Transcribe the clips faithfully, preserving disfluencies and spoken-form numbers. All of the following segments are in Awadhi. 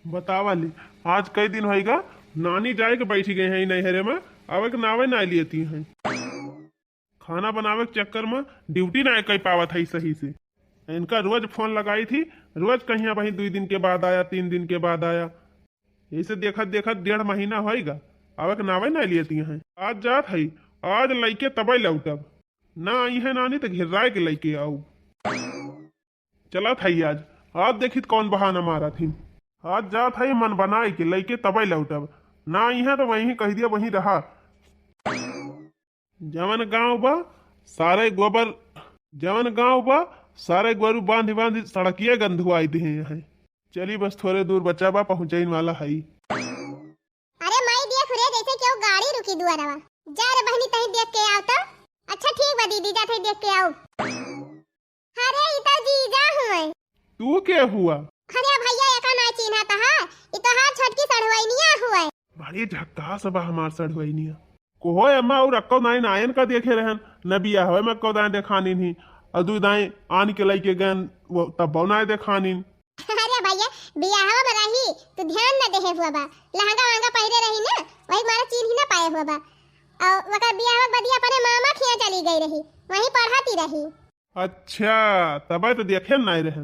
बतावा ले, आज कई दिन होइगा, नानी जाए के बैठी गई हैं नैहरे में, आवे के नावे ना लियती हैं। खाना बनावे के चक्कर में ड्यूटी ना कई पावत है सही से। इनका रोज फोन लगाई थी, रोज कहीं वहीं दुई दिन के बाद आया, तीन दिन के बाद आया। ऐसे देखत देखत डेढ़ महीना होइगा, आवे के नावे ना लियती हैं। आज जात है, आज लइके तबे लौटब। ना आई है नानी तो घेराए के लइके आऊ। चलत है आज, आज देखित कौन बहाना मारत हिन। आज जात है मन बनाए के लइके तबे लौटब। ना आई है तो वहीं कह दिया, वहीं रहा। जवन गांव बा सारे गोबर, जवन गांव बा सारे गोरू बांध बांध सड़किया गंधुआई दिहे हैं। चली बस थोड़े दूर बचा बा, पहुंचइन वाला है। अरे माई देख रे, जैसे केहू गाड़ी रुकी दुआरवा। जा रे बहिनी, तहीं देख के आव तो। अच्छा ठीक बा दीदी, जा तहीं देख के आव। अरे ई तो जीजा हुए। तू के हुआ? अरे भैया एका ना चिन्हत हा, ई तोहार छोटकी सढ़ुआइनिया हुए। बड़ी झक्कास बा हमार सढ़ुआइनिया। कोहो अम्मा, और अक्को दाई नायन का देखे रहन, न बियाहवे में अक्को दाई देखानी नहीं, और दुई दाई आन के लइके गन, वो तब नाय देखानी। अरे भैया, बियाहवा में रही, तू ध्यान न देहे हुआ बा, लहंगा वहंगा पहिरे रही ना, वही मारा चीन्ह ही ना पाए हुआ बा। और वकर बियाहवा के बदिया अपने मामा खिया चली गई रही, वहीं पढ़ाती रही। अच्छा, तबे तो देखे नाय रहन।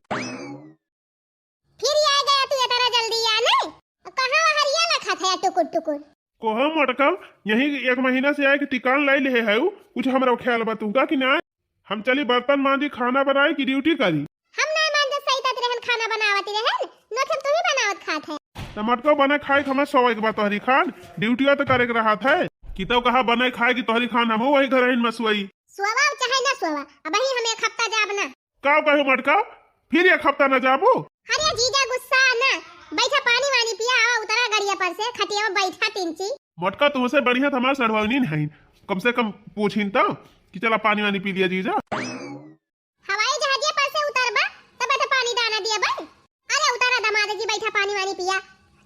फिर ये आ गया तू इतना जल्दी या नहीं? कहाँ हरिया लखत है टुकुर टुकुर? कोहो मोटकम, यही एक महीना से आए के टिकान लाई ले है, कुछ हमरा ख्याल बा तुमका कि ना? हम चली बर्तन मांजी, खाना बनाई कि ड्यूटी करी? हम ना मांजत सही तत रहन, खाना बनावत रहन, नोखे तू ही बनावत खात है। त मटको बने खाए के हमें सोए के बा तोहरी खान, ड्यूटिया तो करे के रहत है। कि तो कहा बने खाए कि तोहरी खान हम वही घर में सोई। सोवा चाहे ना सोवा, अब ही हम एक हफ्ता जाब ना। का कहे मटका, फिर एक हफ्ता न जाबू? अरे जीजा गुस्सा ना, बैठा पानी वानी पिया, आवा उतरा गड़िया पर से, खटिया में बैठा तिनची। मटका तुमसे बढ़िया तो हमार सढ़ुआइनिन है, कम से कम पूछिन तो कि चला पानी वानी पी लिया जीजा। हवाई जहाजिया पर से उतरबा तब तो पानी दाना दिया बा। अरे उतरा दमाद जी, बैठा पानी वानी पिया,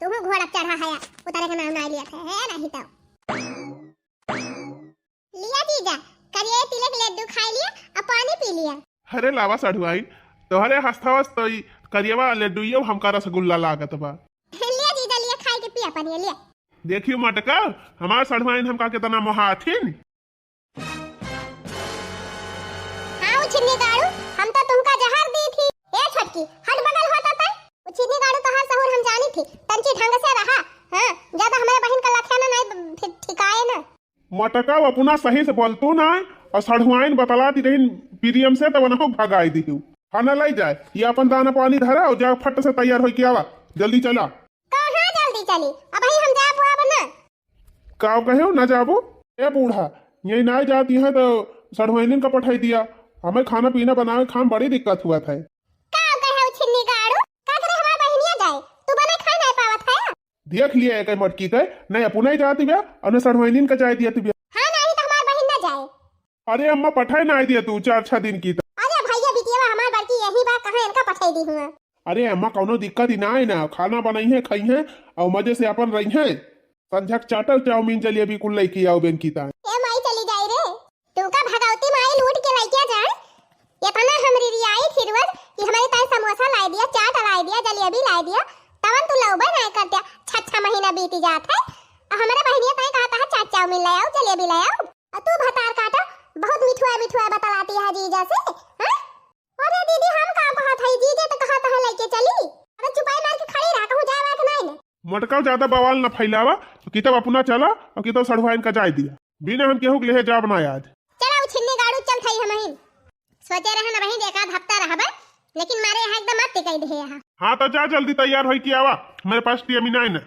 तुहू घोड़ा चढ़ा है, उतरे के नाम ना लिया थे, है नहीं तो। लिया जीजा, करिया तिलक लड्डू खाई लिया और पानी पी लिया। अरे लावा सढ़ुआइन, तोहरे हस्थवा से तो ई करियवा लड्डूइयो हमका रसगुल्ला लागत बा। लिया जीजा, लिया खाई के पिया पानी लिया। देखियो मटका, हमार सढ़ुआइन हमका कितना मोहाथिन। हाँ उछिन्नी गाड़ू, हम तो तुमका जहर दी थी। ए छोटकी, हट बगल होता तै। उछिन्नी गाड़ू तोहार सहूर हम जानी थी, तंची ढंग से रहा। हाँ, ज्यादा हमारे बहिन का लखिया ना नहीं ठि-, ठिकाए ना। मटका अपना सही से बोलतू ना, और सढ़ुआइन बतला दी रही पीरियम से, तब उनको भगाई दी। खाना लाई जाए, ये अपन दाना पानी धरा और जा फट से तैयार होके आवा, जल्दी चला। कहाँ जल्दी चली, अब ही हम जा पाब ना। का कहे हो ना जाबो? ए बूढ़ा, यही ना जाती है तो सढ़ुआइनिन का पठाई दिया, हमें खाना पीना बनावे खाम बड़ी दिक्कत हुआ था। का कहे हो छिन्नी गाड़ू, का करे हमार बहिनिया जाए, तू बने खाए नहीं पावत है। देख लिया एक मटकी के, नहीं अपना ही जाती बे, और न सढ़ुआइनिन का जाए दिया तू बे। हाँ नहीं तो हमार बहिन ना जाए। अरे अम्मा पठाए ना दिया तू चार छह दिन की तो। अरे भैया बिटिया हमार बड़की यही बा, कहाँ इनका पठाई दी हुआ। अरे अम्मा कौनो दिक्कत ही ना है ना, खाना बनाई है, खाई है और मजे से अपन रही है। संझक चाटर चाउमीन जलेबी कुल लइके आओ बेन की ताई। ए माई चली जाई रे, तू का भगवती माई लूट के लइके जाए। इतना हमरी रियाई थी रोज कि हमारी ताई समोसा लाई दिया, चाट लाई दिया, जलेबी लाई दिया, तवन तू लौबे नहीं करते। छह छह महीना बीती जात है, और हमारे बहनिया ताई कहा था चाट चाउमीन ले आओ, जलेबी ले आओ, और तू भतार काटा बहुत मिठुआ मिठुआ बतलाती है जीजा से, हाँ? अरे दीदी, हम का कहत हई, जीजे तो कहत है लेके चली। अरे चुपाई मार के खड़ी रह, कहूँ जाए वाला के नाई ने। मटकाओ ज्यादा बवाल न फैलावा, तो कितब अपना चला और कितब सढ़ुआइन का जाए दिया। बिना हम केहू के लेहे जाब ना आज। चला उ छिन्नी गाड़ू चल थई हमहिन। सोचे रहन वहीं एक आध हफ्ता रहबे, लेकिन मारे यहाँ एकदम मत टिकाई दे यहाँ। हाँ तो जा जल्दी तैयार होई के आवा, मेरे पास टीएम ही नाई ना।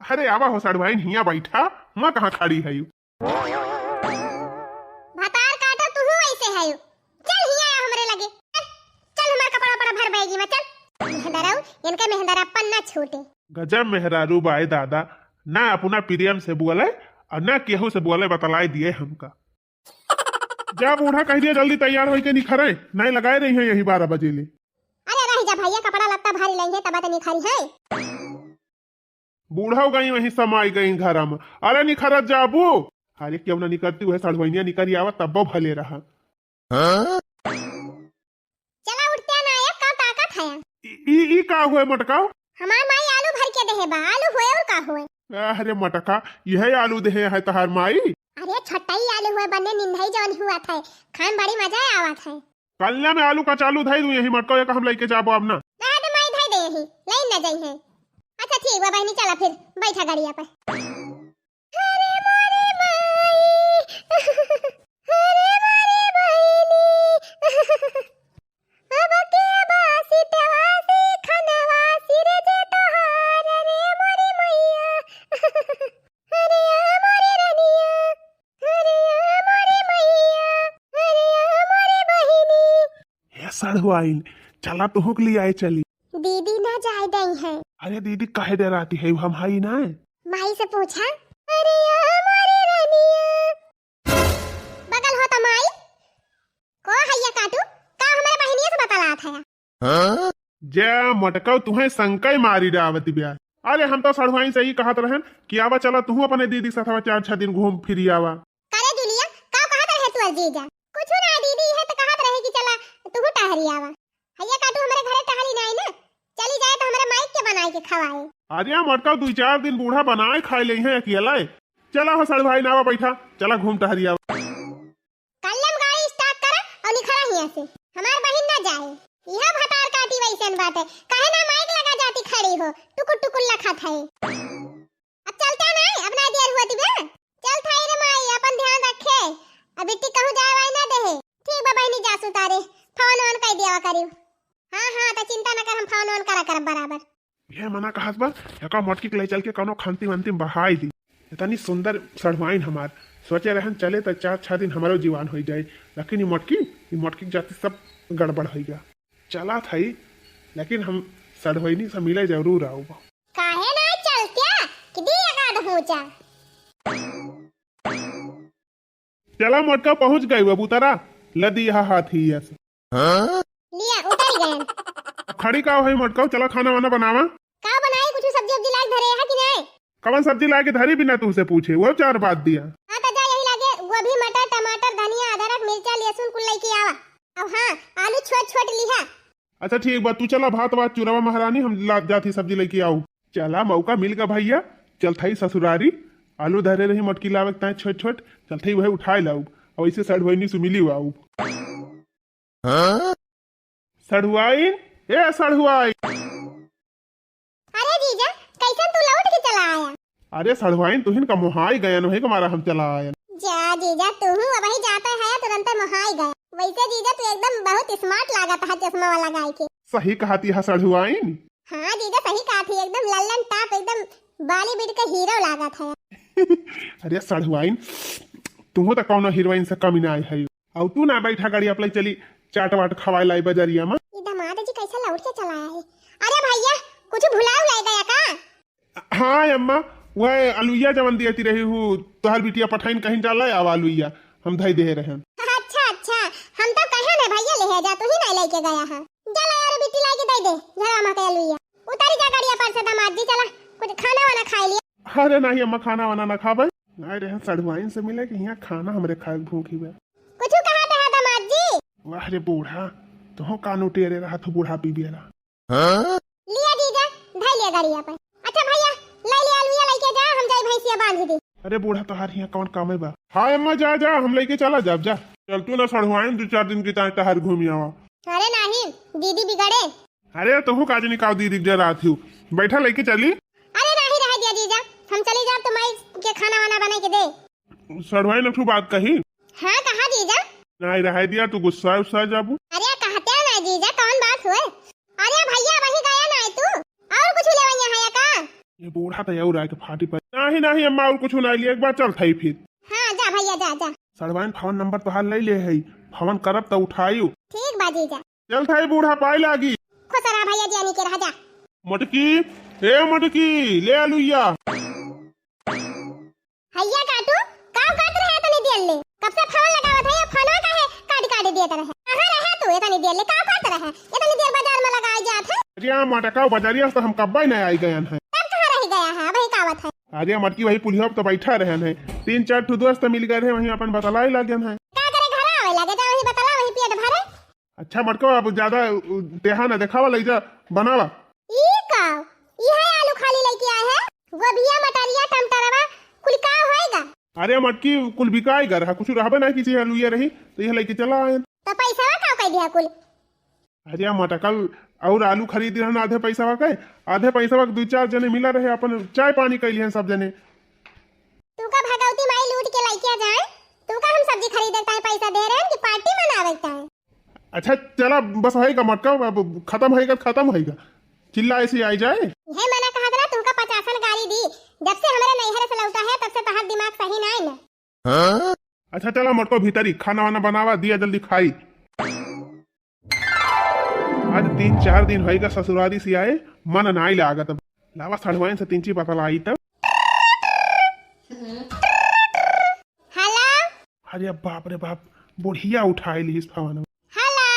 अरे आवा हो सढ़ुआइन, हिया बैठा, हुआ कहाँ खड़ी है यू? भतार काटो, तू हूँ ऐसे है यू। चल हिया आ हमरे लगे, चल, चल हमार कपड़ा उपड़ा भर बैगी में, चल। मेहंदरऊ, इनके मेहंदरप्पन ना छूटे। गजब मेहरारू बाए दादा, ना अपना प्रियम से बोले और ना केहू से बोले, बतलाई दिए हमका। जा बूढ़ा कह दिया जल्दी तैयार होई के निखरे, नहीं लगाए रही है यही बारह बजे ले। अरे रह जा भैया, कपड़ा लत्ता भारी लेंगे तब तो निखरी है। बूढ़ा गई वहीं समाई गई घर में। अरे निखरत जाबू। अरे क्यों ना निकरती, वह सढ़ुआइनिया निकरी आवा तब्बो भले रहा। चला उठते ना आया, का ताकत है? ई, ई, ई का हुए मटकाओ? हमार माई आलू भर के देहे बा, आलू होए और का होए। अरे मटका, यह आलू देहे है तहार माई? अरे छोटई आलू होए, बने निंदई जवन हुआ था, खाए में बड़ी मजा आवत है। कल्ला में आलू कचालू धई दूँ यही मटका, एक हम लइके जाबो अब ना। रहे दे माई, धई दे यही, लई न जाई है। अच्छा ठीक बा बहिनी, चला फिर बैठा गाड़िया पर। अरे मोरे माई, अरे मोरे बहिनी, अब के बासी तवासी खनवा सिर जे तोहार रे मोरे मैया। अरे आ मोरे रनिया, अरे आ मोरे मैया, अरे आ मोरे बहिनी। हे सढ़ुआइन, चला तुहूँ के लिए आए चली। दीदी ना जाए दई है। अरे दीदी काहे डराती है, हम हई ना। माई से पूछा। अरे आ मोरे रनिया। बगल होता माई। को हैया काटू, का हमारे बहिनिया से बतलात है? हाँ? जा मटकऊ, तुहें संकई मारी डावत ब्या। अरे हम तो सढ़ुआइन से ही कहत रहन कि आवा चला तुहूँ अपने दीदी के साथ चार छह दिन घूम फिरी आवा। करे जूलिया, का कहत रहे तोर जीजा? कुछ ना दीदी, यह तो कहत रहे कि चला तुहूँ टहरी आवा। हैया काटू हमारे घरे टहरी नाई ना, चली जाए तो हमारे माइक के बनाए के खवाए। अरे मटकऊ, दुई चार दिन बूढ़ा बनाए खाए ले हैं अकेला। चला हो सढ़ुआइन, आवा बैठा, चला घूम टहरी आवा। कल्लम गाड़ी start करा और निखरा हियां से। हमार बहिन ना जाए। यह भतार काटी वैसन बात है। काहे ना माइक लगा जाती खड़ी हो, टुकुर टुकुर लखत है। अब चलता ना, अब ना देर हुआ दिबे। चल थाई रे माई, अपन ध्यान रखे। अब बिट्टी कहूँ जाए वाई ना देहे। ठीक बा बहिनी, जा सुतारे। फोन ऑन कर दिया करियो। हाँ, हाँ, तो चिंता न कर, हम फोन ऑन करा करब बराबर। ये मना कहत बा, एका मटकी के ले चल के कौनो खंती वंती में बहाई दी। इतनी सुंदर सढ़ुआइन हमार, सोचे रहन चले त चार छह दिन हमारो जीवान हो जाए, लेकिन ये मटकी, ये मटकी के जाति सब गड़बड़ हो गया। चला था ही, लेकिन हम सढ़ुआइनी से मिले जरूर आऊब। काहे ना चलत्या कि दी एकाध हूँचा। चला मोटका पहुँच गई अब उतरा, लदी हा हाथी यस। लिया उतर गए। खड़ी का है मोटका, चला खाना वाना बनावा। का बनाई, कुछ सब्जी उब्जी लाग धरे है कि नहीं? कवन सब्जी लाके धरी बिना तुहसे पूछे, वो चार बात दिया। हाँ तो जा यही लागे गोभी, मटर, टमाटर, धनिया, अदरक, मिर्चा, लहसुन कुल लेके आवा। अब हाँ, आलू छोट छोट लिहा। अच्छा ठीक बा, तू चला भात वात चुरावा महारानी, हम ला जाती सब्जी लेके आऊ। चला मौका मिल गा भैया, चल थाई ससुरारी, आलू धरे रही मटकी लावे ताए छोट छोट, चल थाई वह उठाए लाऊ, अब ऐसे सढ़ुआइनी से मिली आऊ। हाँ? सढ़ुआइन, ए सढ़ुआइन। अरे जीजा, कैसन तू लौट के चला आया? अरे सढ़ुआइन, तुहिन का मोहाई गयन, वही के मारा हम चला आयन। जा जीजा, तू हूँ अबही जाता है, तुरंत मोहाई गया। वैसे जीजा, तू एकदम बहुत smart लागत है चश्मा वाला गाय के। सही कहती है सढ़ुआइन। हाँ जीजा, सही कहती है, एकदम लल्लन टाप, एकदम Bollywood का हीरो लागत है। अरे सढ़ुआइन, तुहू तो कौनो हीरोइन से कमी ना आई है। अउ तू ना बैठा गाड़ी, अपलाई चली चाट वाट खवाए लाई बजरिया में। ई दामाद जी कैसे लौट के चला आए? अरे भैया, कुछ भुलाऊ ले गया का? हाँ अम्मा, वह अलुइया जवन दियती रही हूँ, तोहर बिटिया पठाइन कहीं डाला आवा अलुइया, हम धई दे रहे हैं। अच्छा अच्छा, हम तो कहे ना भैया ले जा, तू ही नहीं लेके गया है। जा ला यार बिट्टी लाई के दे दे, झरा मा के अलुइया। उतारी जा गाड़िया पर से दामाद जी, चला कुछ खाना वाना खाए लिए। अरे नहीं अम्मा, खाना वाना ना खाबे, आए रहे सढ़ुआइन से मिले कि यहाँ खाना हमरे खाए के भूखी बा। कुछ कहा था दामाद जी? वाह रे बूढ़ा, तुहो का नोटेरे रहा था बूढ़ा पी बेरा। हाँ? लिया जीजा, धई लिया गाड़िया पर। अच्छा भैया, ले लिया अलुइया लेके जा, हम जाई भैंसिया बांध दी। अरे बूढ़ा, तोहार हियाँ कौन काम है बा? हाँ अम्मा, जा जा, हम लेके चला जाब, जा। चल तू ना सढ़ुआइन, दो चार दिन की ताए टहर घूम आवा। अरे नहीं, दीदी बिगड़े। अरे तोहू काजनी काव दीदी के जरात हूँ, बैठा लेके चली। अरे नहीं, रह दिया जीजा, हम चली जाब तो माई के खाना वाना बना के दे। सढ़ुआइन एक ठो बात कही। हाँ कहा जीजा। नहीं रह दिया, तू गुस्सा उस्सा जाबू। अरे कहते ना जीजा, कौन बात हुए? अरे भैया, वही गया ना तू, और कुछ लेवैया है का? ये बूढ़ा तो और आके फाटी पर। नहीं नहीं अम्मा, और कुछ ना लिए, एक बार चल थाई फिर। हाँ जा भैया, जा जा। सढ़ुआइन, फोन नंबर तोहार ले ले है, फोन करब तो उठायू। ठीक बा जीजा। चल थाई बूढ़ा, पाई लागी। खुश रहा भैया, जानी के रहा जा। मटकी, ए मटकी, ले अलुइया। हैया काटू, का करत रहे इतनी देर ले? कब से फोन लगावत है, ये फोनवा काहे काट काट देत रहे? कहाँ रहे तू इतनी देर ले? का करत रहे? इतनी देर बाजार में लगाए जात है। अरे मटका, बाजारिया से तो हम कब्बे नहीं आई गयन है। तब कहाँ रह गया है? अबही का आवत है? अरे मटकी, वही पुलिया पे तो बैठा रहन है, तीन चार ठो दोस्त मिल गए रहे, वहीं अपन बतलाए लागन है। का करे, घर आवे लगे जा, वही बतला, वही पेट भरे। अच्छा मटको, अब ज्यादा, उ, देहा ना देखावा, लई जा बनावा। ई का? बिया, मटरिया, टमटरवा, कुल का होएगा? अरे मटकी, कुल बिकाई गा रहा, कुछ रहबे ना किसी हलुइया रही, तो यह लेके चला आए। तो पैसा का कह दिया कुल? अरे मटका, और आलू खरीद रहन आधे पैसा के, आधे पैसा के दू चार जने मिला रहे, अपन चाय पानी कैली हैं सब जने। तू का भगवती माई लूट के लइके जाए, तू का हम सब्जी खरीदे ताई पैसा दे रहे हैं कि पार्टी मनावे ताई? अच्छा चला, बस होएगा मटका, अब खत्म होएगा, खत्म होएगा, चिल्ला ऐसे आई जाए। हे मना कहा दला, तू का पचासन गारी दी, जब से हमारे नैहर से लौटा है तब से तहार दिमाग सही ना है ना। अच्छा चला मटको भीतरी, खाना वाना बनावा, दिया जल्दी खाई। आज तीन चार दिन होइगा ससुरारी से आए, मन नाई लागत। लावा सढ़ुआइन से तिनची बतलाई तब। हेलो। अरे बाप रे बाप, बुढ़िया उठाई ली इस फोन। हेलो,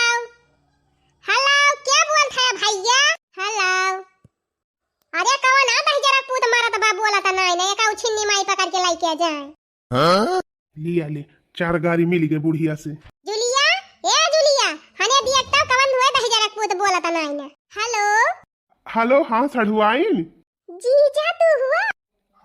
हेलो, क्या बोलत है भैया? हेलो। अरे कौन आ दहिजरा पूत मारत बा, बोलत नाई ना, एका उछिन्नी माई पकड़ के लइके जाए। हाँ? लिया ले, चार गारी मिल गए बुढ़िया से। जुलिया, ए जुलिया, हने दिया तो कवन हुए दहिजरा पूत बोलत नाई ना। हेलो। हेलो, हाँ सढ़ुआइन। जीजा तू हुआ?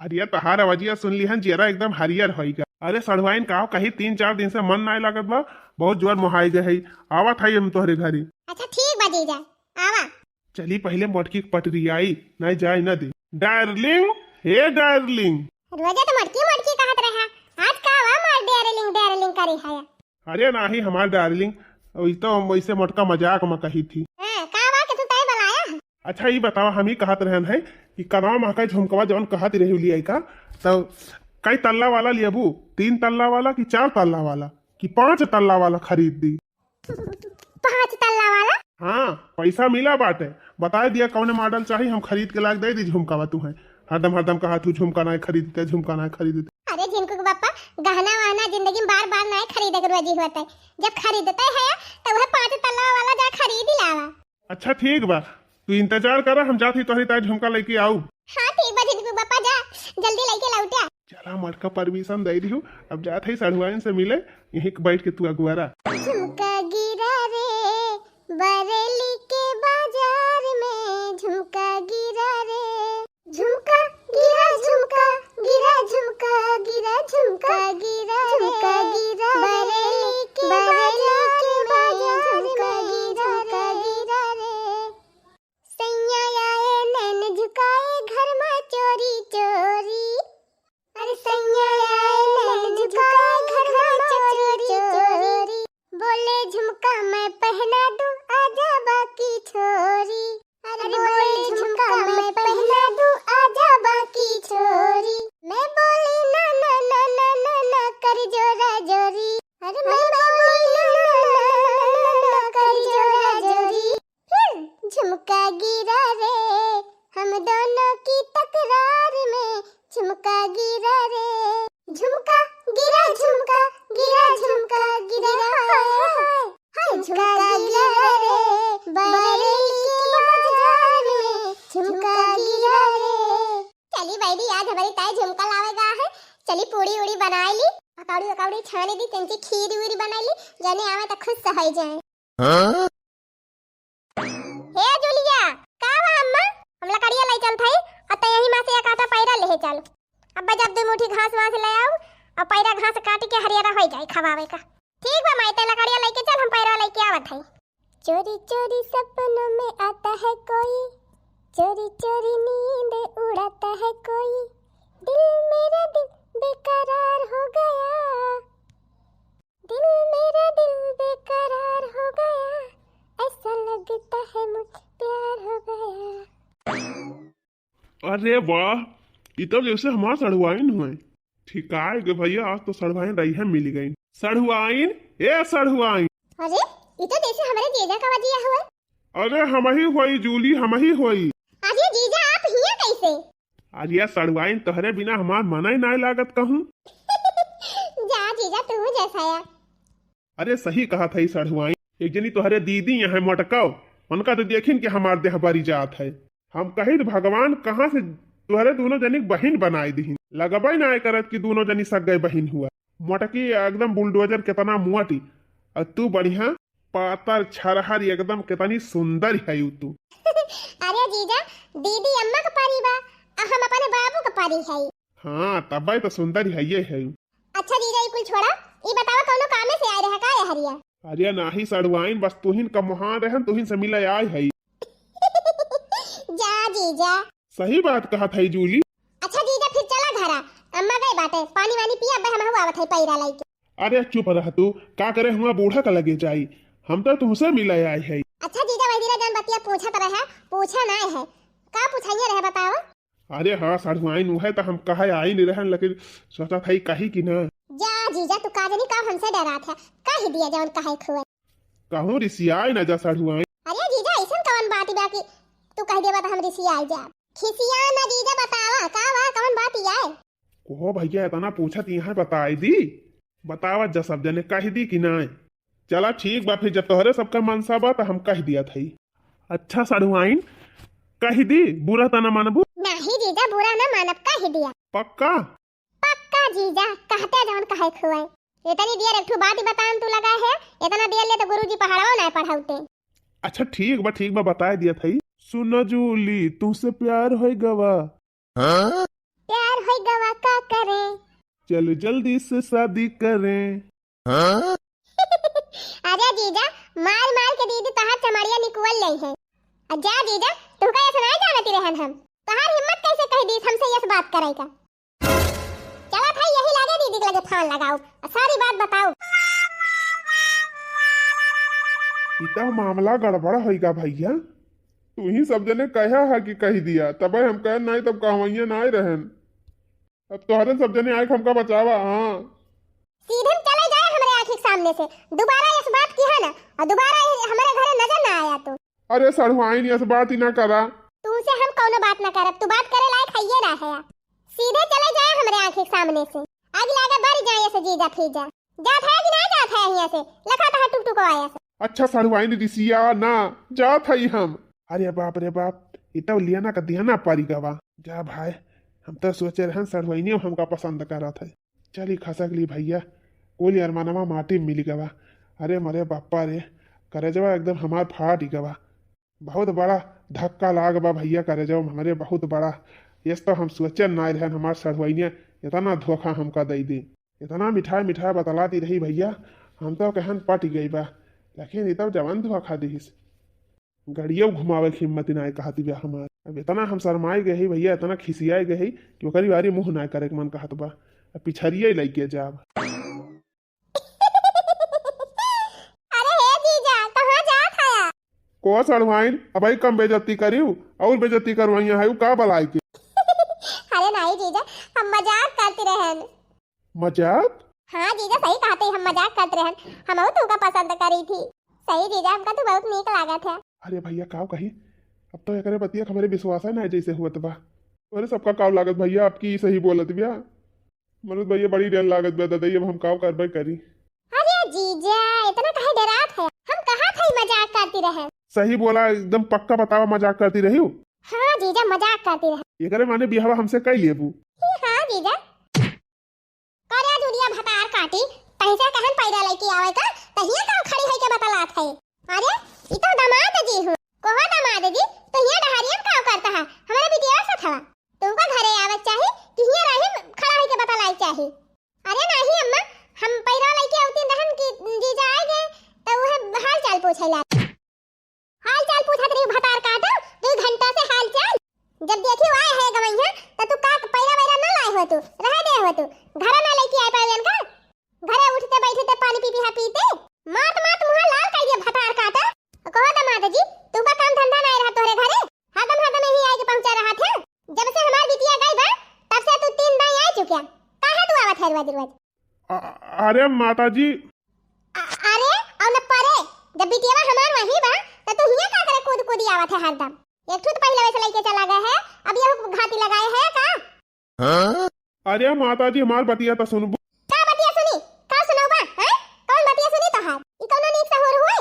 अरे तहार आवाजिया सुन लिहन, जियरा एकदम हरियर होइगा। अरे सढ़ुआइन का कही, तीन चार दिन से मन नाई लागत बा, बहुत जोर मोहाई गए है। आवत है हम तोहरे घरे। अच्छा ठीक बा जीजा, आवा। चली पहिले मोटकी के पटरी आई, नाई जाए ना दे। डार्लिंग, हे डार्लिंग। रोजे तो मोटकी मोटकी कहत रहा, आज का हुआ मार डार्लिंग डार्लिंग करे है? अरे नाही हमार डार्लिंग, वही तो हम वैसे मोटका मजाक में कही थी। हाँ, का हुआ कि तू तय बलाया है? अच्छा ई बतावा, हम ही कहत रहन है कि कनवा महका झुमकवा जवन कहत रही लिया का, तो कई तल्ला वाला लियबू, तीन तल्ला वाला कि चार तल्ला वाला कि पाँच तल्ला वाला खरीद दी? पाँच तल्ला वाला? हाँ, पैसा मिला बाटे, बताए दिया कौने मॉडल चाही, हम खरीद के लाग दे दी झुमकावा तू है। हरदम हरदम कहा तू झुमका ना खरीदते, झुमका ना खरीदते। अरे झिनकू के पापा, गहना वहना जिंदगी में बार बार ना खरीदे के रोजी होते, जब खरीदते है तो वह पाँच तल्ला वाला जा खरीद ही लावा। अच्छा ठीक बा, तू इंतजार करा, हम जात ही तोहरी ताई झुमका लेके आऊ। हाँ ठीक बा झिनकू पापा, जा जल्दी लेके लौटिया। चला मटका परमिशन दे दिहू, अब जात ही सढ़ुआइन से मिले, यहीं बैठ के तू अगुआरा। झुमका गिरा रे बरेली के बाजार में, झुमका गिरा रे, झुमका गिरा, झुमका गिरा, झुमका गिरा, झुमका गिरा रे, झुमका गिरा रे, बरेली के बाजार में, झुमका गिरा रे, झुमका गिरा रे। सैया आए नैन झुकाए घर में चोरी चोरी। अरे सैया आए नैन झुकाए घर में चोरी चोरी। बोले झुमका मैं पहना दूं आजा बाकी छोरी। अरे बोले झुमका मैं पहना दूं आजा बाकी छोरी। मैं बोली ना ना ना ना ना ना कर जोरा जोरी। अरे मैं बोली ना ना ना ना ना ना कर जोरा जोरी। फिर झुमका गिरा रे, हम दोनों की तकरार में झुमका गिरा रे। झुमका गिरा, झुमका गिरा, झुमका गिरा, हाय, हाय, हाय। झुमका गिरा रे, बरेली के बाजार में झुमका गिरा रे। चली बैठी, आज हमारी ताई झुमका लावेगा है, चली पूड़ी उड़ी बनाई ली, पकौड़ी वकौड़ी छानी दी, तंची खीर उरी बनाई ली, जने आवे तो खुश हो जाए। हाँ? हे जुलिया, का बा अम्मा? हम लकड़िया लाई चलत हई, अ त यही मा से एक आधा पैरा लेहे चल। अब जब दू मुट्ठी घास वास ले आऊ, अ पैरा घास काट के हरियरा होई जाई खवावे का। ठीक बा माई, ते लकड़िया लेके चल, हम पैरा लेके आवत हई। चोरी चोरी सपनों में आता है कोई, चोरी चोरी नींद उड़ाता है कोई, दिल मेरा दिल बेकरार हो गया। दिल मेरा दिल बेकरार हो गया, ऐसा लगता है मुझे प्यार हो गया। अरे वाह, ई तो जैसे हमार सढ़ुआइन हुए। ठिकाए गे भैया, आज तो सढ़ुआइन रही है, मिल गई। सढ़ुआइन, ए सढ़ुआइन। अरे, ई तो जैसे हमारे जीजा का बजिया हुए। अरे हमही होई जूली, हमही होई। अरे जीजा, आप हियां कैसे? अरे सढ़ुआइन, तोहरे बिना हमार मनई नाय लागत कहूँ। जा जीजा, तू जैसा या। अरे सही कहत हई सढ़ुआइन, एक जनी तोहरे दीदी यहाँ मटकाओ, उनका तो देखिन के हमार देह बरी जात है। हम कहित भगवान कहाँ से तोहरे दोनों जनी के बहिन बनाए दिहिन। लगबे नाय करत कि दोनों जनी सगई बहिन हुआ। मोटकी एकदम बुलडोजर केतना मोटी, और तू बढ़िया पातर छरहर एकदम केतनी सुंदर है तू। अरे जीजा, दीदी अम्मा के परी बा, आ हम अपने बाबू के परी। है। हाँ, तबे तो सुंदर ही है, ये है। अच्छा जीजा, ई कुल छोड़ा, ई बतावा कौनो कामे से आए रहे का ये हरिया? अरे नाही सड़ुआइन, बस तुहिन का मोहान रहन, तुहिन से मिले आए है। जा जीजा। सही बात कहत है जूली। अच्छा जीजा, फिर चला घरा, अम्मा गई बाटे, पानी वानी पिया, अब हम आवत है पैरा लेके। अरे चुप रह तू, का करे हुआ बूढ़ा का लगे जाई, हम तो तुहसे मिले आए है। अच्छा जीजा, वही दिना जौन बतिया पूछत रहे, पूछा नाय है, का पूछाइए रहे बताओ? अरे हाँ सड़ुआइन, उहे तो हम कहे आई नहीं रहन, लेकिन सोचा था कही कि ना। जा जीजा, तू का जानी का हमसे डरात है, कह दिया जौन कहे खुए। कहूँ रिसियाए ना जा सड़ुआइन। अरे जीजा, ऐसन कौन बात बा कि तू कह देबा तो हम रिसियाए जा? खिसिया ना जीजा, बतावा का बा, कौन बात आए? कोहो भैया, इतना पूछत यहाँ बताई दी, बतावत जा सब जने, कह दी कि नाय। चला ठीक बा, फिर जब तोहरे सबका मनसा बा तो हम कह दिया थई। अच्छा सड़ुआइन, कह दी, बुरा त ना मानबू? नाही जीजा, बुरा ना मानब, कह दिया। पक्का? पक्का जीजा, कहते जौन कहे खुए। इतनी देर एक ठो बात ही बतान तू लगा है, इतना देर ले तो गुरुजी पहाड़वा ना पढ़ाउते। अच्छा ठीक बा, ठीक बा, बताए दिया थई। सुन जूली, तुझसे प्यार होई गवा। हाँ? प्यार होई गवा का करें? चलो जल्दी से शादी करें। हाँ? अरे जीजा, मार मार के दीदी तोहार चमड़िया निकुल ले है। आ जा जीजा, तुमका ये सुनाए जानती रहन हम। तोहार हिम्मत कैसे कह दी हमसे ये बात करे का? चला था यही लागे दीदी के लगे फोन लगाओ, आ सारी बात बताओ। ई तो मामला गड़बड़ होई गा भैया, तू ही सब जने कहा है कि कह दिया, तबे हम कहे नहीं, तब कहवैया ना रहन। अब तोहरे सब जने आए के हमका बचावा, हाँ। सीधे में चले जाए हमरे आँखी के सामने से, दोबारा इस बात की है ना, और दोबारा ये हमरे घरे नजर ना आया तू। अरे सड़ुआइन, इस बात ही ना करा। तू से हम कौनो बात ना करब, तू बात करे लायक है ये रहे। सीधे चले जाए हमरे आँखी के सामने से, आग लागे बर जाए से जीजा फीजा। जात है कि ना जात है यहाँ से, लखा तहा टुक टुक आया से। अच्छा सड़ुआइन रिसिया ना, जात है हम। अरे बाप रे बाप, ई तो लियाना का दियाना पारी गवा। जा भाई, हम तो सोचे रहन सड़ुआइनियो हमका पसंद करत है। चली खसक ली भैया, कुल अरमानवा माटी में मिल गवा। अरे मरे बापा रे, करेजवा एकदम हमार फाट गवा। बहुत बड़ा धक्का लाग बा भैया करेजवा में हमरे, बहुत बड़ा। यस तो हम सोचे ना रहन हमार सड़ुआइनिया इतना धोखा हमका दे दे। इतना मिठाई मिठाई बतलाती रही भैया, हम तो कहन पट गई बा, लेकिन ई तो जवन धोखा दिहिस। गड़ियो घुमावे के हिम्मत नाय कहत बा हमार। अब इतना हम शर्माए गए ही भैया, इतना खिसियाए गए ही कि ओकरी बारी मुँह नाय करे के मन कहत बा। अब पिछरिये लइके जाब। अरे हे जीजा, कहाँ जात हया? को सड़ुआइन, अबही कम बेइज्जती करिउ, और बेइज्जती करवाइया है, उ का बलाए के? अरे नहीं जीजा, हम मजाक करती रहन। मजाक? हाँ जीजा, सही कहते, हम मजाक करते रहन। हम तुमका पसंद करी थी। सही जीजा, हमका तू बहुत नीक लागत है। अरे भैया, काव कही, अब तो एकरे बतिया के हमरे विश्वास है ना, जैसे हुआ बा। अरे सबका काव लागत भैया, आपकी सही बोलत बिया। मनोज भैया, बड़ी डर लागत बा दादा, अब हम काव करबे करी। अरे जीजा, इतना काहे डरात है? हम कहा था मजाक करती रहे। सही बोला, एकदम पक्का बतावा, मजाक करती रही हो? हाँ जीजा, मजाक करती रहे। एकरे माने बिहावा हमसे कई लेबू? हाँ जीजा। करे दुनिया भतार काटी, तहिसे कहन पैदा लइके आवे का, तहिया तो खड़ी होई के बतलात है। अरे, ई तो दामाद जी हूँ। कहो दामाद जी, तो हिया डहरिया में का करता है? हमारे बिटिया से थवा। तुमको घरे आवे चाही, कि हिया रही खड़ा होई के बतलाए चाही। अरे नाही अम्मा, हम पैरा लइके आवती रहन कि जीजा आए गए, तो वह हाल चाल पूछे ला। हाल चाल पूछत रही भतार काटो, दू घंटा से हाल चाल। जब देखी आए है गवैया, तो तू का पैरा वैरा ना लाए हो तू, रह दे हो तू, घर ना लेके आए पावे का? घरे उठते बैठते पानी पी पी हा पीते, मात मात मुहा लाल कर दिया भतार काटो। कहो दामाद जी, तू का काम धंधा ना रहा तोहरे घरे, हरदम हरदम यही आए के पहुंचा रहा थे। जब से हमार बिटिया गई बा, तब से तू तीन दाई आ चुका, काहे तू आवत है रोज रोज? अ-, अरे माता जी। अ-, अरे, और न परे, जब बिटियावा हमार वही बा, तो तू हिया का करे कूद कूदी आवत है हरदम? एक ठो तो पहले वैसे लेके चला गया है, अब ये घाती लगाए है का? हाँ? अरे माता जी, हमार बतिया तो सुनबू। का बतिया सुनी? का सुनौबा? हैं? कौन बतिया सुनी तोहार? ई कौनो नीक सहूर हुए?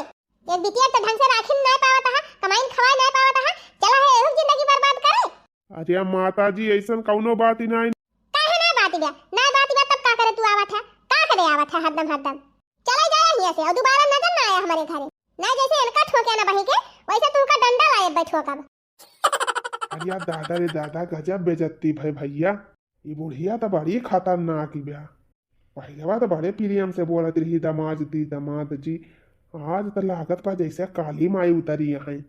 एक बिटिया तो ढंग से राखी नहीं पावत है, कमाई खवाई नहीं पावत है, चला है एहू जिंदगी बर्बाद करे। अरे माता जी, ऐसन कौनो बात ही नहीं। काहे ना बात बा? ना बात बा तब का करे तू आवत है? का करे आवत है हरदम हरदम? चले जाए हिया से और दोबारा नजर ना आया हमारे घरे। ना जैसे इनका ठोके ना बही के, वैसे तुमका डंडा लाए बैठो कब। अरे यार दादा रे दादा, गजब बेइज्जती भाई भैया। ई बुढ़िया त बड़ी खतरनाक बिया। पहिलवा त बड़े प्रेम से बोलत रही, "दमाद जी, दमाद जी।" आज त लागत बा जैसे काली माई उतरी हैं।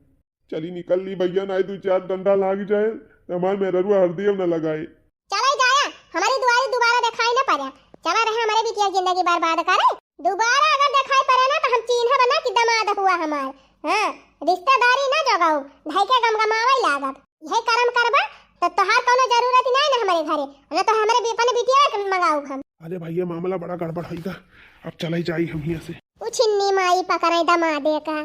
चली निकल ली भैया, नाहीं दू चार डंडा लाग जाए, त हमार मेहररुआ हरदियम न लगाए। चला जाया, हमरे दुआरे दुबारा देखाई न पड़े। चला रहे हमरे बिटिया के जिंदगी बर्बाद करे। दुबारा अगर देखाई पड़े ना त हम चीन्हब ना कि दमाद हुआ हमार। हाँ, रिश्तेदारी ना जोगाऊ, धई के गमगमावे लागब। यही करम करबा त तोहार कौनो जरूरत ही नाहीं ना हमरे घरे, ना तो हमरे बि-, अपने बिटिया के मंगाऊ हम। अरे भैया, मामला बड़ा गड़बड़ होइगा, अब चले जाई हम हियां से। उछिन्नी माई पकड़े दमादे का।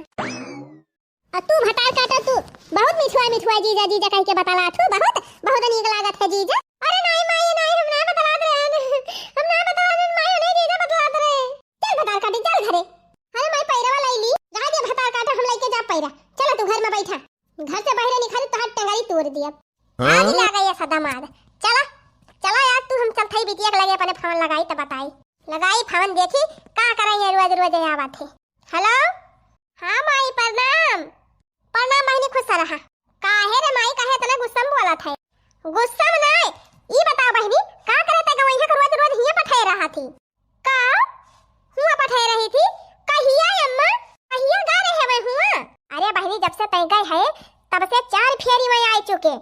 आ तू भतार काटा तू, बहुत मिठुआ मिठुआ जीजा जीजा कह के बतलात हूँ, बहुत, बहुत नीक लागत है जीजा। अरे नाहीं माई, नाहीं, हम ना बतलात रहे, हम ना बतलात रहे माई, नहीं जीजा बतलात रहे। चल भतार काटे, चल घरे। अरे माई पैरवा लाई ली, रह दे भतार काटा, हम लइके जा पैरा। चला तू घर में बैठा, घर से बाहर निकल तो हाथ टंगारी तोड़ दिया। हाँ? आज लागा ये सदा मार। चला, चला यार तू, हम चलत हई बिटिया के लगे अपने फोन लगाई त बताई। लगाई फोन देखी, का करे ये रोज रोज ये आवत है। हेलो, हाँ माई, प्रणाम। प्रणाम बहिनी, खुश रहा। काहे रे माई, काहे इतना गुस्सा में बोलत है? गुस्सा में नाय, ई बताओ बहिनी, का करे ते गवैया के रोज रोज हियां पठाए रहा थी? का? हुआं पठाए रही थी? कहिया अम्मा? कहिया गा रहे हवे हुआं? अरे बहिनी, जब से तय गए है, तब से चार फेरी वह आए चुके।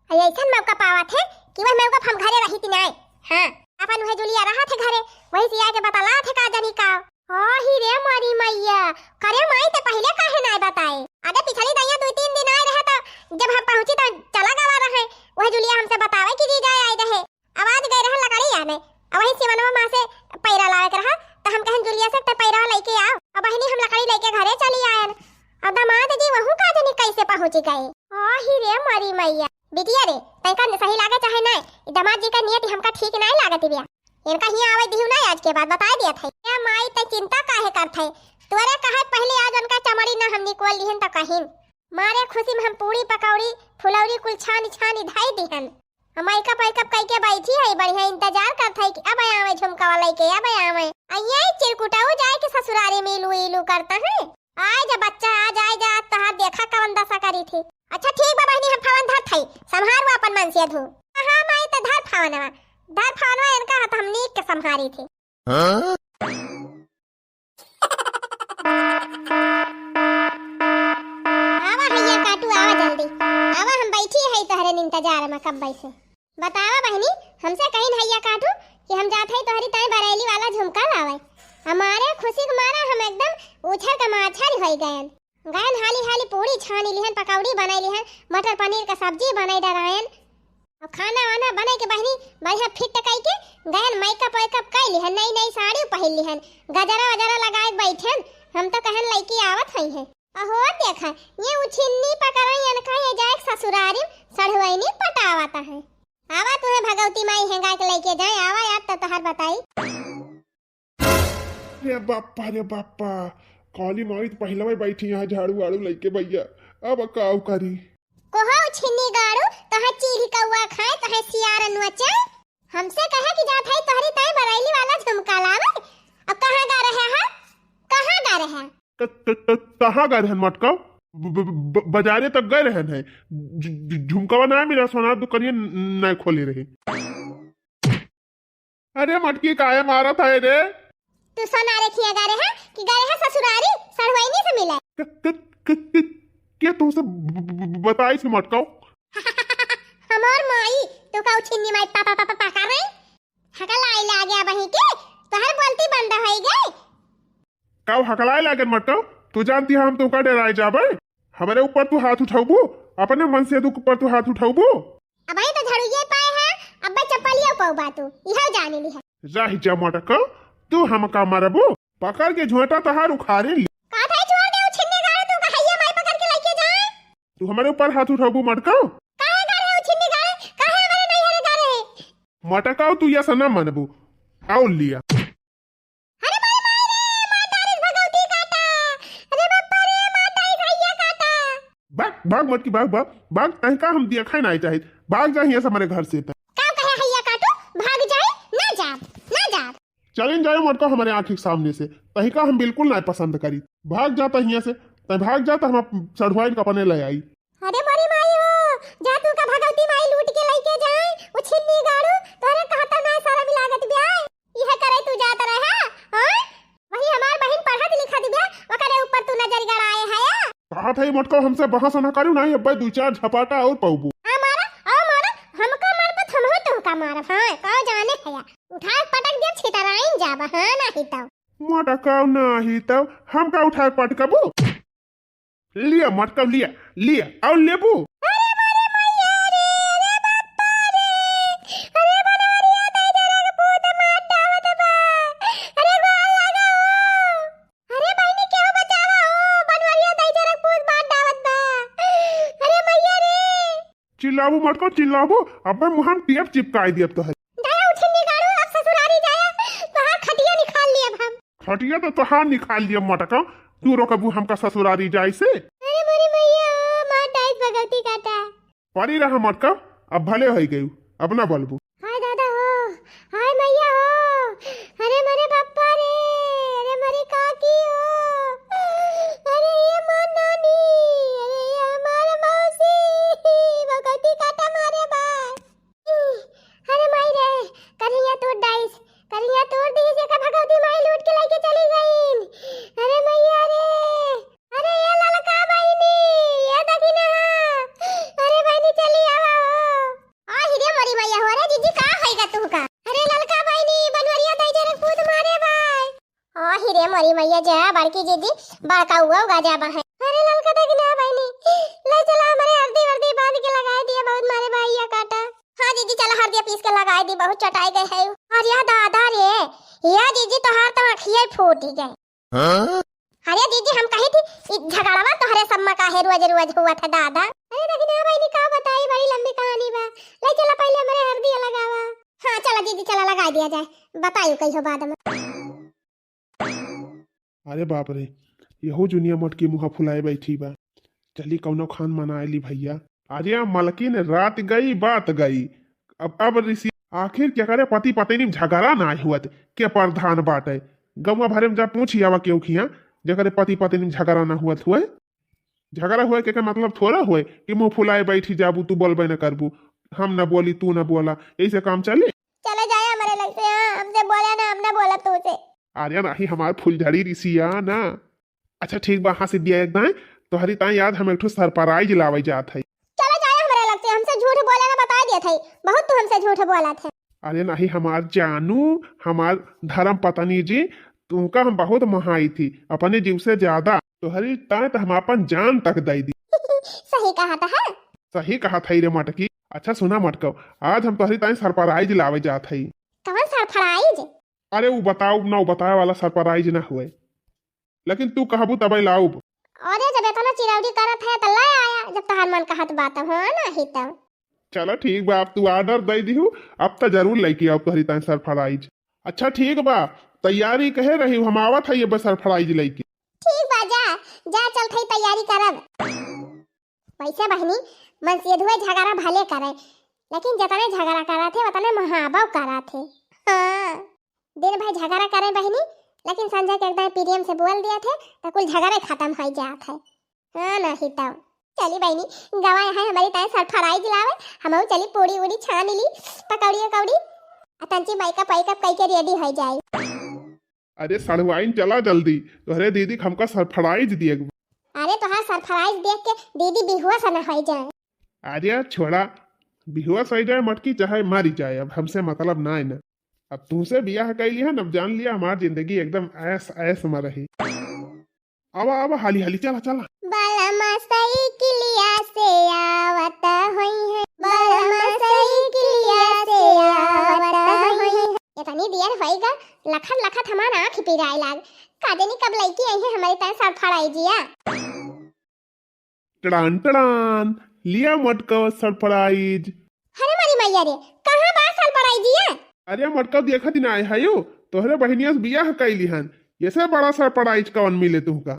अरे ऐसन मौका पावत है कि वह मौका हम घरे रही थी नाय। हाँ, अपन वह जुलिया रहा थे घरे, वही से आके बतला थे का जानी का। ओ ही रे मोरी मैया, करे माई ते पहले काहे नाय बताए? अरे पिछली दैया दो तीन दिन आए रहे तो जब हम पहुंची तो चला गवा रहे। वह जुलिया हमसे बतावे कि जीजा आए रहे। अब आज गए रहे लकड़ी आने, अब वही सिवनवा माँ से पैरा लावे के रहा, तो हम कहन जुलिया से ते पैरा लेके आओ। अब बहिनी हम लकड़ी लेके घरे चली आयन। अब दामाद जी वहू का जानी कैसे पहुंची गए। ओ ही रे मोरी मैया। बिटिया रे, तैका सही लागे चाहे नाय, ई दामाद जी का नियत हमका ठीक नाय लागत बिया। इनका हियां आवे दिहू नाय आज के बाद, बताए दिया थे। ए माई, तै चिंता काहे करत है? तोरे कहे पहले आज उनका चमड़ी ना हम निकोल लिहन त कहिन। मारे खुशी में हम पूड़ी पकौड़ी फुलौरी कुल छानी छानी धई दिहन। हम makeup वैकअप कई के बैठी है, बढ़िया इंतजार करत है कि अब आवे झुमका वाला के, अब आवे। अइये चिरकुटाऊ जाए के ससुरारी में इलू इलू करता है। आय जा बच्चा, आ जाए जा, आज तोहार देखा कवन दशा करी थी। अच्छा ठीक बा बहिनी, हम फवन धरत हई, संभार हुआ अपन मन से धू। हाँ माई, त धर फवनवा, धर फवनवा, इनका हाथ हम नीक के संभारी थी। हाँ? आवा हैया काटू, आवा जल्दी, आवा, हम बैठी है तोहरे इंतजार में कब से। बतावा बहिनी, हमसे कहिन हैया काटू कि हम जात हई तोहरी ताई बरैली वाला झुमका लावे। हमारे खुशी के मारा हम एकदम उछल के माछारी होई गयन। गयन हाली हाली पूड़ी छानी लिहन, पकौड़ी बनाई लिहन, मटर पनीर का सब्जी बनाई डरायन। अब खाना वाना बनाई के बहिनी बढ़िया फिट कई के गयन, makeup वैकअप कई लिहन, नई नई साड़ी पहिर लिहन, गजरा वजरा लगाए के बैठन। हम तो कहन लइकी आवत हई है। अहो देखा, ये उछिन्नी पकड़ई इनका ये जाए ससुरारी सढ़ुआइनी पटावत है। आवा तुहे भगवती माई हेंगा के लेके जाए, आवा यार तो तोहार बताई। रे बापा, रे बापा, काली माई तो पहिलवे बैठी यहाँ झाड़ू वाड़ू लेके भैया, अब काऊ करी? कोहो उछिन्नी गाड़ू, तोहे चीढ़ी कौआ खाए, तोहे सियार नोचे। हमसे कहे कि जात है तोहरी ताई बरैली वाला झुमका लावे। अब कहाँ गा रहे हैं? कहाँ गा रहे हैं? क-, क-, क-, कहाँ गए रहन मटका? ब-, ब-, ब-, बाजारे तक गए रहन है। झ-, झ-, झुमकवा ना मिला, सोनार दुकानिया न-, न-, ना खोले रहे। अरे मटकी काहे मारत है रे? तू सोनारे खिया गा रहे कि गा रहे ससुरारी सढ़ुआइनी से मिले? क-, क-, क-, क-, के तुमसे ब-, ब-, ब-, बताई से मटकाओ? हमार माई, तू का उछिन्नी माई पापा पापा पापा कर रही? हकलाई लागे अबहीं के, तोहर बोलती बंद होई गई। काऊ हकलाए लागन मटकाऊ, तू जानती है हम तुमका डराए जाबे? हमरे ऊपर तू हाथ उठाउबू, अपने मन से दुख पर तू हाथ उठाउबू। अबहीं तो झड़ुइये पाए है, अब्बे चप्पलियो पाउबा तू, इहो जानी लिहा। रह जा मटकाऊ, तू हमका मरबू, पकड़ के झोंटा तोहार उखारे ली। का थाई छोड़ दे, उ छिन्नी गाड़े तू का हैया माई पकड़ के लेके जाए। तू हमरे ऊपर हाथ उठाउबू मटकाऊ। काहे गाड़े उ छिन्नी गाड़े, काहे हमरे नैहरे गाड़े है? मटकाऊ तू या सना मनबू, आओ लिया। अरे माई, माई रे, मार डालिस भगवती काटा। अरे बाप्पा रे, मार डालिस भैया काटा। भाग, भाग मटकी, भाग, भाग, भाग, तहिका हम देखा नहीं चाहित। भाग जा हियां से हमरे घर से। का कहे हैया काटू, भाग जाए, ना जाब, ना जाब। चलिन जाए मटका हमरे आँखी के सामने से, तहिका हम बिल्कुल नहीं पसंद करी। भाग जा तहिया से, तै भाग जा त हम सढ़ुआइन का अपने ले आई। अरे मोरी माई हो, जा तू का भगवती माई लूट के लेके जाए, उ छिन्नी गाड़ू, तोहरे हे मटको, हमसे बहस ना करू, नाहीं अब्बे दुइ चार झपाटा और पउबू। हाँ, मारा, आओ मारा, हमका मारबा त हमहू तुहका मारब, हाँ, का जाने हया। उठाए पटक दिया, छितराइन जाबा, हाँ, नाहीं तउ। मटको नाहीं तउ, हमका उठाए पटकबू? लिया मटको, लिया, लिया, और लेबू? अरे मोरे मैया रे, अरे बापा रे, अरे बनवरिया दाई जरा के पूत मार डावत बा, अरे गोड़ लगाओ। अरे बहिनी, केहू बचावा हो, बनवरिया दाई जरा के पूत मार डावत बा। अरे मैया रे। चिल्लाबू मटको, चिल्लाबू, अब्बे मुँह में टेप चिपकाई दियब तोहरे। जाया उठिन निकालू, अब ससुरारी जाया, तोहार खटिया निकाल लियब हम। खटिया तो तोहार निकाल लियब मटको, तू रोकबू हमका ससुरारी जाए से? अरे मोरी मैया, मार डाइस भगवती काटा। परी रहा मटको, अब भले होई गयू, अब ना बोलबू। हाय दादा हो, हाय मैया हो, अरे मोरे बापा रे, अरे मोरे काकी हो, अरे ये मार नानी, अरे ये हमार मौसी, भगवती काटा मारे बा। अरे माई रे, करिया तोड़ डाइस, करिया तोड़ दी से का भगवती माई लूट के लेके चली गई। अरे मैया रे, अरे ये ललका बहिनी, ये देखी ना। अरे बहिनी चली आवा हो। आ हिरे मोरी मैया हो, अरे जीजी का होइगा तुहका? अरे ललका बहिनी, बनवरिया दाई जरा के पूत मारे बाय। आ हिरे मोरी मैया जा, बड़की जीजी, बड़का उआ उगा जाबा है। अरे ललका देखी ना बहिनी, ले चला हमरे हरदी वर्दी बांध के लगाए दिया, बहुत मारे बाय या काटा। हाँ जीजी, चला हरदिया पीस के लगाए दी, बहुत चटाई गए है। अरे या दादा रे, या जीजी तोहार तो आँखिया फूटी गए। हाँ? अरे दीदी, हम कही थी, ई झगड़वा तोहरे सब में काहे रोज रोज हुआ था दादा? अरे देखी ना बहिनी, का बताई, बड़ी लंबी कहानी बा। ले चला पहले हमरे हरदिया लगावा। हाँ चला दीदी, चला लगाई दिया जाए, बतायू कहियो बाद में। अरे बाप रे, यहू जुनिया मटकी मुँह फुलाए बैठी बा। चली कौनो खान मनाए ली भैया। अरे मलकिन, रात गई बात गई। अब, अब ऋषि, आखिर केकरे पति पत्नी में झगड़ा ना हुअत, के प्रधान बाटे? गौवा भरे में जा पूछी आवा केहू खिया, जेकरे पति पत्नी में झगड़ा ना हुअत हुए। झगड़ा हुए के, के मतलब थोड़ा हुए कि मुँह फुलाए बैठी जाबू, तू बोलबे न करबू, हम न बोली तू न बोला, यही से काम चली। चले जाए हमारे लग से, हाँ, हमसे बोले ना, हम ना बोला तुझसे। अरे नाही हमार फुलझड़ी रिसिया ना। अच्छा ठीक बा, हाँ सिद्धिया एक दाएं, तोहरी ताई याद हम एक ठो सरप्राइज लावे जात है। चले जाए हमारे लग से, हमसे झूठ बोले ना, बता दिए थे, बहुत तू हमसे झूठ बोला थे। अरे नाही हमार जानू, हमार धर्म पत्नी जी, तुमका हम बहुत महाई थी, अपने जीव से ज्यादा। तोहरी ताई तो हम अपन जान तक दे दी। सही कहा था, हाँ? सही कहा था रे मटकी। अच्छा सुना मटको, आज हम तोहरी ताई सरप्राइज लावे जात हई। कौन सरप्राइज? अरे उ बताउब ना, उ बताए वाला सरप्राइज ना हुए, लेकिन तू कहबू तबे लाउब। अरे जब इतना चिरौरी करत है तो ले आया, जब तोहार मन कहत बात हो ना ही तो। चलो ठीक बा, अब तू ऑर्डर दे दिहू, अब तो जरूर लेके आउब तोहरी ताई सरप्राइज। अच्छा ठीक बा, तैयारी कहे रही, हम आवत है ये बस सरप्राइज लेके। ठीक बा, जा, जा चल थई तैयारी करब। वैसे बहिनी, मनसेधुए झगड़ा भले करे, लेकिन जतने झगड़ा करत है, उतने महाबव करत है। हाँ, दिन भर झगड़ा करे बहिनी, लेकिन संझा के एकदम प्रेम से बोल दिया थे, तो कुल झगड़े खत्म हो जात है। हाँ, नहीं तो। चली बहिनी, गवाए है हमारी ताई सरप्राइज लावे, हमहू चली पूड़ी उड़ी छान ली, पकौड़ी उकौड़ी, आ तंची मेकअप वेकअप कई के रेडी हो जाए। अरे सड़वाइन, चला जल्दी, तोहरे दीदी के हमका सरप्राइज दिए के बा। अरे तोहार सरप्राइज देख के दीदी बेहोश न हो जाए। अरे छोड़ा, बेहोश हो जाए मटकी चाहे मरी जाए, अब हमसे मतलब ना है ना। अब तुमसे बियाह कैली है, अब जान लिया हमार जिंदगी एकदम ऐस ऐस में रही। आवा आवा, हाली हाली, चला चला। बलमा साइकिलिया से आवत होई है, बलमा साइकिलिया से आवत होई है। इतनी देर होई गा, लखत लखत हमार आँख पिराए लाग। का जानी कब लइकी आई है हमारी तरह सरप्राइजिया। टड़ान टड़ान, लिया मटका सरप्राइज। अरे मारी मैया रे, कहाँ बा सरप्राइजिया? अरे मटका देखत ही ना आए हयो, तोहरे बहिनिया से बियाह कैली हन, ऐसे बड़ा सरप्राइज कौन मिले तुहका?